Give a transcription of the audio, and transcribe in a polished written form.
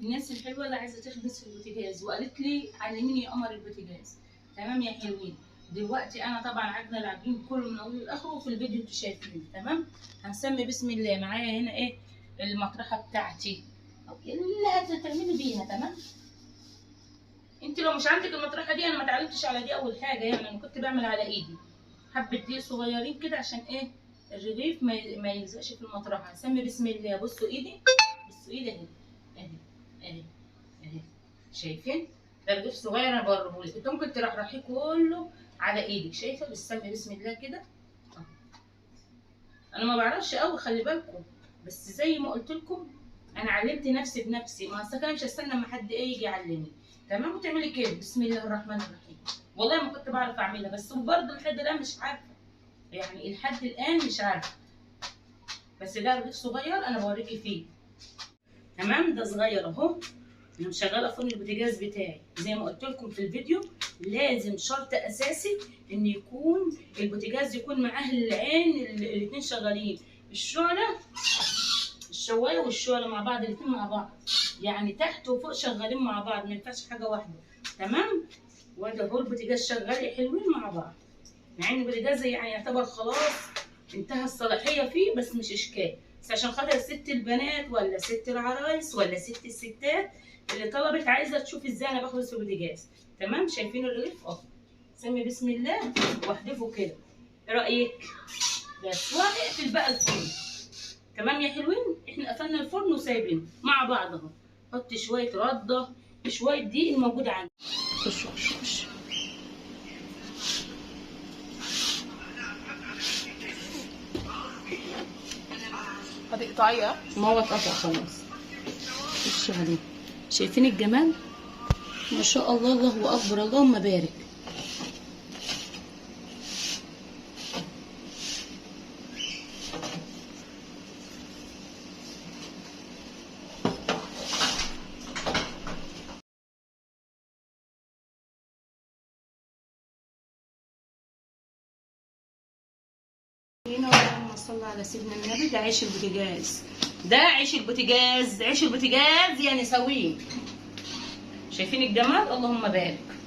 الناس الحلوة اللي عايزه تخبز في البوتاجاز وقالت لي علميني يا قمر البوتاجاز. تمام يا حلوين، دلوقتي انا طبعا عجنه العجين كله من اوله لاخره في الفيديو انتوا شايفينه. تمام، هنسمي بسم الله. معايا هنا ايه المطرحه بتاعتي او اللي هتعملي بيها. تمام، انت لو مش عندك المطرحه دي، انا ما اتعلمتش على دي اول حاجة، يعني انا كنت بعمل على ايدي حبه دي صغيرين كده عشان ايه الرغيف ما يلزقش في المطرحه. هنسمي بسم الله. بصوا ايدي، بصوا ايدي اهي اهي اهي اهي، شايفين؟ ده رغيف صغير انا بوريهولك، انت ممكن ترحرحيه كله على ايدك. شايفه؟ بتسمي بسم الله كده. انا ما بعرفش قوي، خلي بالكم، بس زي ما قلت لكم انا علمت نفسي بنفسي، ما اصل انا مش هستنى اما حد ايه يجي يعلمني. تمام، وتعملي كده بسم الله الرحمن الرحيم. والله ما كنت بعرف اعملها، بس برضه لحد الان مش عارفه، يعني لحد الان مش عارفه، بس ده رغيف صغير انا بوريكي فيه. تمام، ده صغير اهو. انا مشغله فرن البوتاجاز بتاعي زي ما قلت لكم في الفيديو، لازم شرط اساسي ان يكون البوتاجاز يكون معاه العين الاثنين شغالين، الشعلة الشوايه والشعله مع بعض، الاثنين مع بعض، يعني تحت وفوق شغالين مع بعض، ما ينفعش حاجة واحدة. تمام، وده اهو البوتاجاز شغال حلوين مع بعض، مع ان البوتاجاز يعني يعتبر خلاص انتهى الصلاحية فيه، بس مش اشكال، بس عشان خاطر ست البنات ولا ست العرايس ولا ست الستات اللي طلبت عايزه تشوف ازاي انا بخبز في البوتاجاز. تمام، شايفين الرغيف اهو؟ سمي بسم الله واحدفه كده. ايه رايك؟ بس، وهنقفل بقى الفرن. تمام يا حلوين، احنا قفلنا الفرن وسايبينه مع بعض اهو. حط شوية رده شوية دقيق الموجودة عندي. خش خش خش. هتقطعيها؟ ما هو اتقطع خلاص. خش عليه. شايفين الجمال؟ ما شاء الله، الله اكبر، اللهم بارك. اللهم صل على سيدنا النبي. ده عيش البوتاجاز، ده عيش البوتاجاز، عيش البوتاجاز يعني سويه. شايفين الجمال؟ اللهم بارك.